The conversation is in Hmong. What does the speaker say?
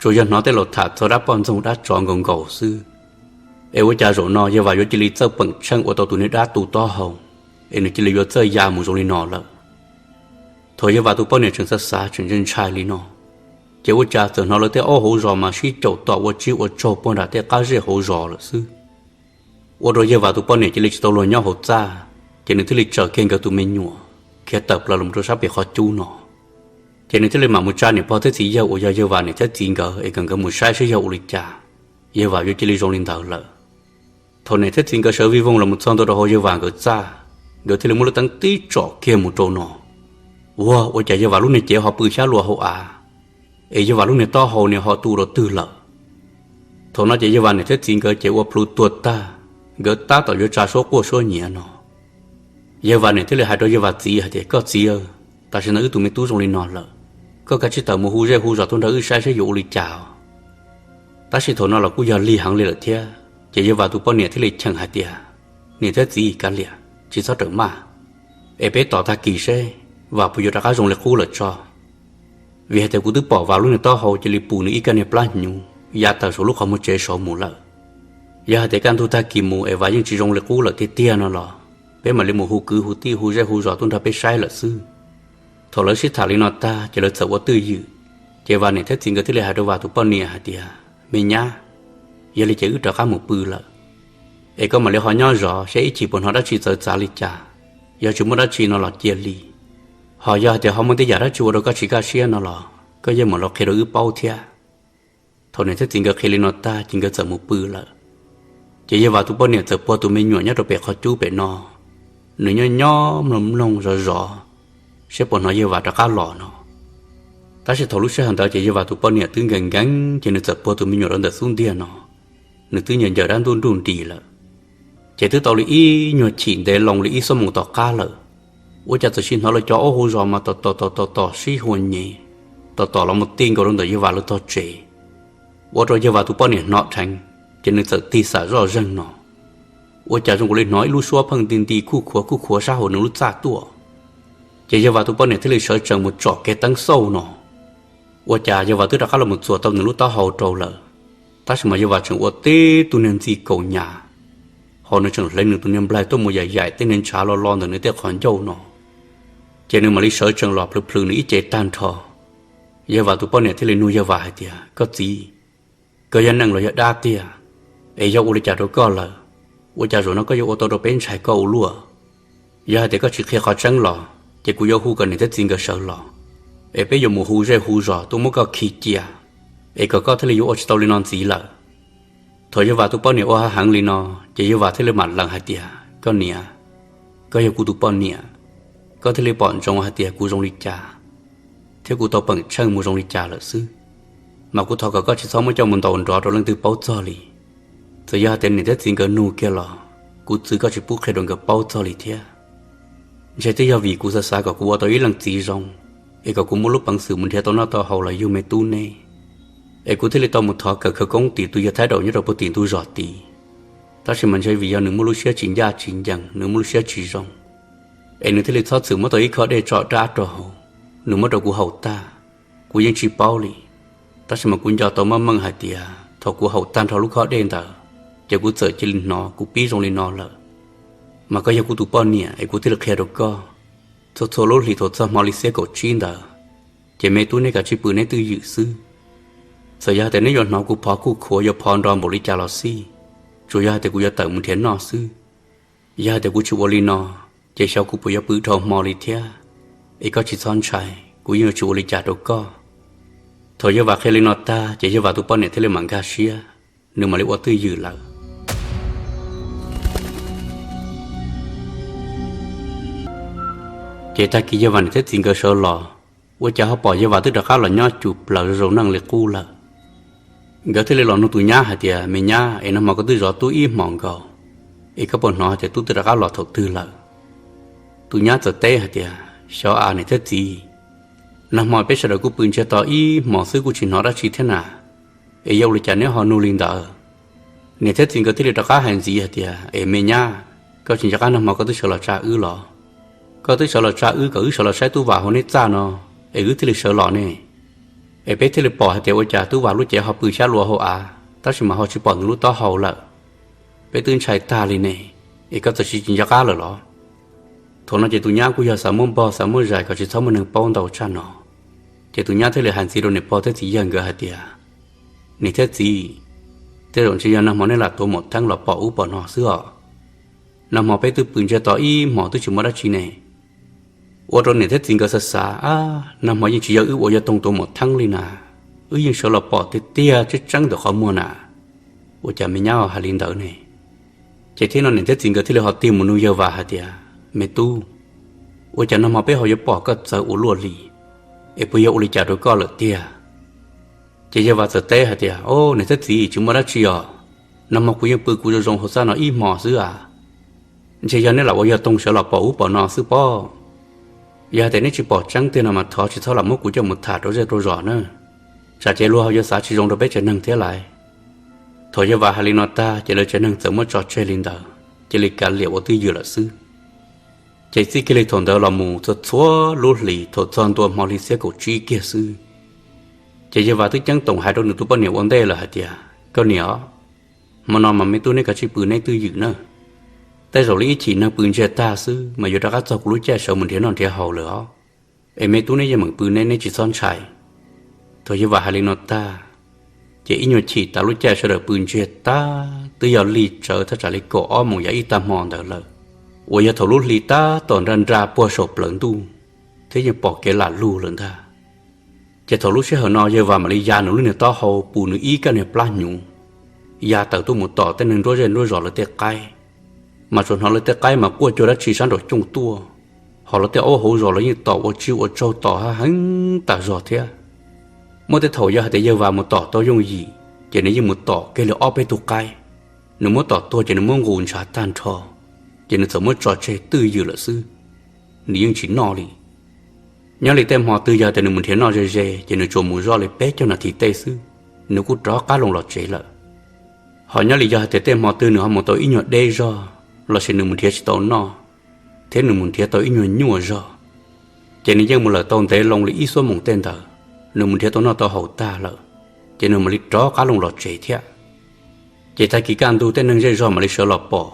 tsuas yog hnov tej laus tham txog dab poj ntxoog dab tsov nkaus nkaus xwb. Es ua cas zaum no Yawg Vam yuav cia li txawj peem tsheej ua tau tus niag dab tu taub hau, es nws cia li yuav txawj ya mus zoo li no lawm? Thaum Yawg Vam tus poj niam tseem xav xav tseem ntshai ntshai li no, ces ua cas txawm hnov lawv tej aub hauv zos mas sib caum tom ua tsib ua tsaug puag nram tej qab zej hauv zos lawm xwb. Ua rau Yawg Vam tus poj niam cia li tsis tau luag nyob hauv txaj, ces nws thiaj li tsawm kiag nkawd tus me nyuam khiav tawm plaws los rau sab pem qhov cub no. Ces nws thiaj li mam mus tsa niam pog thiab txiv yawg uas yog Yawg Vam niam thiab txiv nkawd es kom nkawd mus saib saib yog ua li cas, Yawg Vam yuav cia li zoo li ntawd lawm. Thaum niam thiab txiv nkawd sawv vij voog los mus txog ntua rau hauv Yawg Vam nkawd txaj, nkawd thiaj li muab lub teeb tib tsom kiag mus rau no. Ua, ua cas Yawg Vam lub niag cev ho pw xyab luas hauv av, es Yawg Vam lub niag taub hau niag ho tu rau twg lawm? Thaum no ces Yawg Vam niam thiab txiv nkawd ces ua plhu tuag tag, nkawd tab tom yuav tsa suab quaj suab nyiav no. Yawg Vam niam thiaj li hais rau Yawg Vam txiv hais tias, Koj txiv, tam sim no wb tus me tub zoo li no lawm, koj kav tsij tawm mus hu zej hu zos tuaj nrog wb saib saib yuav ua li cas os. Tab sis thaum no los kuj yog lig heev li lawm thiab, ces Yawg Vam tus poj niam thiaj li cheem hais tias, Niam thiab txiv, kav liam, tsis txhob rawm maj, es peb tos tag kis seb Vam puas yuav rov qab zoo li qub lawm tso. Vim hais tias kuv twb pom Vam lub niag taub hau cia li pum nws ib kaj niag plab hnyuv ya tawm saum lub qhov muag tsev saud mus lawm. Yog hais tias kaj ntug tag kis mus es Vam yeej tsis zoo li qub lawm tiag tiag no los, peb mam li mus hu kwv hu tij hu zej hu zos tuaj nrog peb saib lawm xwb. Thaum lawv sib tham li no tag ces lawv txawm ua twj ywm. Ces Vam niam thiab txiv nkawd thiaj li hais rau Vam tus poj niam hais tias, Me nyab, yog li ces wb rov qab mus pw lawm, es koj mam li ho nyob zov saib ib chim puas hnov dab tsi txawv txav li cas. Yog tsis muaj dab tsi no los cia li, ho yog hais tias ho muaj tej yam dab tsi ua rau koj tsis kaj siab no los koj yeej mam los qhia rau wb paub thiab. Thaum niam thiab txiv nkawd qhia li no tag ces nkawd txawm mus pw lawm. Ces Yawg Vam tus poj niam txawm puag tus me nyuam nyob rau pem qhov cub pem no, nws nyob nyob mloog mloog zov zov saib puas hnov Yawg Vam rov qab los no. Tab sis thaum lub sij hawm ntawd ces Yawg Vam tus poj niam twb nkees nkees ces nws txawm puag tus me nyuam rau ntawm xub ntiag no, nws twb ncaws ncaws dab ntuj nruj nris lawm. Ces twb tau li ib nyuag chim ntev loo li ib xuab moos tom qab lawm, ua cas txawm sim hnov lawv cov aub hauv zos mas tom tom tom tom tom sib hua nyev, tom tom los mus ti nkaus rau ntawm Yawg Vam lawv tog tsev, ua rau Yawg Vam tus poj niam hnov dheev, ces nws txawm tig xam zoj zeeg no. Ua cas zoo nkaus li hnov ib lub suab pheej nti nti khuj khuav khuj khuav sab hauv nws lub txaj tuaj. Ces Yawg Vam tus poj niam thiaj li sawv tsees mus tsom kiag teeb xauj no, ua cas Yawg Vam twb rov qab los mus txuas tau nws lub taub hau rau lawm. Tab sis mas Yawg Vam tseem ua tib tug niag ntxi kaus nyas, ho nws tseem hle nws tus niag nplaig tuaj mus yaim yaim tej niag ntshav lo lo ntawm nws tej qhov ncauj no, ces nws mam li sawv tsees los plhws plhws nws ib ce tag nrho. Yawg Vam tus poj niam thiaj li nug Yawg Vam hais tias, Koj txiv, koj yog neeg los yog dab tiag, es yog ua li cas rau koj lawm? Ua cas zaum no koj yuav ua tau rau peb ntshai koj ua luaj? Yog hais tias koj tsis qhia qhov tseeb los ces kuv yuav hu kom niam thiab txiv nkawd sawv los, es peb yuav mus hu zej hu zos tuaj muab koj khi cia, es kom koj thiaj li yuav ua tsis tau li no ntxiv lawm. Thaum Yawg Vam tus poj niam ua heev heev li no, ces Yawg Vam thiaj li mam lees hais tias, Koj niam, koj yog kuv tus poj niam, koj thiaj li pom ntsoov hais tias kuv zoo li cas, thiab kuv tau peem tsheej mus zoo li cas lawm xwb. Mas kuv thov kom koj tsis txhob muab coj mus ntaus nrov rau leej twg paub txog li. Txawm yog hais tias niam thiab txiv nkawd nug kiag los kuv txwv koj tsis pub qhia rau nkawd paub txog li thiab. Ntshe twb yog vim kuv xav xav kom kuv ua tau ib leej txiv zoo, es kom kuv muaj lub peev xwm mus nrhiav tau noj tau haus los yug me tub neb, es kuv thiaj li tau mus thov kawm khawv koob tim tus yawg Thaib Daus nyob rau puag tim ntug zos tid. Tab sis mas ntshe vim yog nws muaj lub siab tsis ncaj tsis ncees, nws muaj lub siab tsis zoo, es nws thiaj li txhob txwm muab tau ib khob dej tso dab rau hauv, nws muab rau kuv haus tag. Kuv yeej tsis paub li, tab sis mas kuv nco tau meej meej hais tias thaum kuv haus tag nrho lub khob dej ntawd, ces kuv txawm cia li hnov kuv pib zoo li no lawm. Mas koj yog kuv tus poj niam es kuv thiaj li qhia rau koj, txhua txhua lub hlis thaum txog hmo li xiab kaum tsib ntawd, ces me tub neb kav tsij pw neb twj ywm xwb. Txawm yog hais tias neb yuav hnov kuv phov khuj khuav yuav phov nrov npaum li cas los xij, tsuas yog hais tias kuv yuav tawm mus nrhiav noj xwb. Yog hais tias kuv tsis ua li no, ces xyov kuv puas yuav pw dhau hmo li thiab, es koj tsis txhob ntshai, kuv yeej yuav tsis ua li cas rau koj. Thaum Yawg Vam qhia li no tag ces Yawg Vam tus poj niam thiaj li mam nkag siab, nws mam li ua twj ywm lawm. Ces tag kis Yawg Vam niam thiab txiv nkawd sawv los, ua cas ho pom Yawg Vam twb rov qab los nyob cus plaws zoo neej li qub lawm. Nkawd thiaj li los nug tus nyab hais tias, Me nyab, es nag hmo koj twb zov tub ib hmos nkaus, es koj puas hnov hais tias tub twb rov qab los thaum twg lawm? Tus nyab txawm teb hais tias, Xyov as niam thiab txiv, nag hmo peb sawv daws kuj pw ntsiag to ib hmos xwb kuj tsis hnov dab tsi thiab na, es yog ua li cas neb ho nug li ntawd? Niam thiab txiv nkawd thiaj li rov qab hais ntxiv hais tias, Es me nyab, koj tsis nco qab nag hmo koj twb sawv los tsa wb los? Koj twb sawv los tsa wb kom wb sawv los saib tub Vam hauv neb txaj no, es wb thiaj li sawv los ne. Es peb thiaj li pom hais tias ua cas Tub Vam lub cev ho pw xyab lua hauv av tab sis mas ho tsis pom nws lub taub hau lawm. Peb twb ntshai tag li ne, es koj txawm tsis nco qab lawm los? Thaum no ces tus nyab kuj yog xav muab npog xav muab zais kom tsis txhob muaj neeg paub ntau tshaj no. Ces tus nyab thiaj li hais ntxiv rau niam pog thiab txiv yawg nkawd hais tias, Niam thiab txiv, tej zaum ntshe yog nag hmo nej lam tuav maum theeb los pom ub pom no xwb os. Nag hmo peb twb pw ntsiag to ib hmos twb tsis muaj dab tsi ne. Ua rau niam thiab txiv nkawd xav xav, Ab, nag hmo yeej tsis yog wb ua yog toog tuav maum theeb li na, wb yeej sawv los pom tiag tiag tseeb tseeb ntawm qhov muag na. Ua cas me nyab hais li ntawd ne? Ces thiab no niam thiab txiv nkawd thiaj li ho tig mus nug yawg Vam hais tias, Me tub, ua cas nag hmo peb ho yuav pom koj txawv ua luaj li, es puas yog ua li cas rau koj lawm tiag? Ces yawg Vam txawm teb hais tias, Au, niam thiab txiv, tsis muaj dab tsi os. Nag hmo kuv yeej pw kuv zoo zoo hauv txaj no ib hmos xwb a. Ntshe yog neb lam ua yog toog sawv los pom ub pom no xwb pob. Yog hais tias neb tsis pom tseeb tiag no mas thov tsis txhob lam muab kuv coj mus tham rau zej rau zos na, tsam ces luag ho yuav xav tsis zoo rau peb tsev neeg thiab lais. Thaum yawg Vam hais li no tag ces lawv tsev neeg txawm muab tso tseg li ntawd, cia li kav liam ua twj ywm lawm xwb. Ces txij kiag li thaum ntawd los mus txhua txhua lub hlis thaum txog ntua hmo hli xiab kaum tsib kiag xwb, ces yawg Vam twb ceeb toom hais rau nws tus poj niam ua ntej lawm hais tias, Koj niam, hmo no mas me tub neb kav tsij pw neb twj ywm na. Tej zaum li ib chim neeg pw ntsiag tag xwb mas yuav rov qab txog kuv lub caij sawv mus nrhiav noj nrhiav haus lawm os. Es me tub neb yeej meem pw neb, neb tsis txhob ntshai. Thaum yawg Vam hais li no tag, ces ib nyuag chim tas lub caij sawv daws pw ntsiag tag twb yog lig tsawv thaj tsam li kaum ob moos yav ib tag hmo ntawd lawm, uas yog thaum lub hli tab tom nra nra puag saum plawv ntuj thiab yeej pom kev lam lug lawm ntag. Ces thaum lub sij hawm no yawg Vam mam li ya nws lub niag taub hau pus nws ib kaj niag plab hnyuv, ya tawm tuaj mus tom tej neeg nruab zej nruab zos lawv tej qaib. Mas tsuas hnov lawv tej qaib mas quaj cuag dab tsi sab nraum cooj tuaj, ho lawv tej aub hauv zos los yeej tom ua tsiv ua tsaug tom heev tas zog thiab. Muaj tej thaum yog hais tias yawg Vam mus tom tau yooj yim, ces nws yeej mus tom kiag li ob peb tug qaib. Nws muab tom tuag ces nws muab nqus ntshav tag nrho, ces nws txawm muab tso tseg twj ywm lawm xwb, nws yeej tsis noj li. Nyob li tej hmo twg yog tias nws mus nrhiav noj ze ze ces nws tsuas mus zoj li peb caug nas this tej xwb, nws kuj rov qab loo los tsev lawm. Ho nyob li yog hais tias tej hmo twg nws ho mus tau ib nyuag deb zog, lossis nws mus nrhiav tsis tau noj, thiab nws mus nrhiav tau ib nyuag nyuaj zog, ces nws yeej mus lawm tau ntev loo li ib xuab moos tej ntawd, nws mus nrhiav tau noj tau haus tag lawm, ces nws mam li rov qab loo los tsev thiab. Ces tag kis kaj ntug tej neeg zej zog mam li sawv los pom,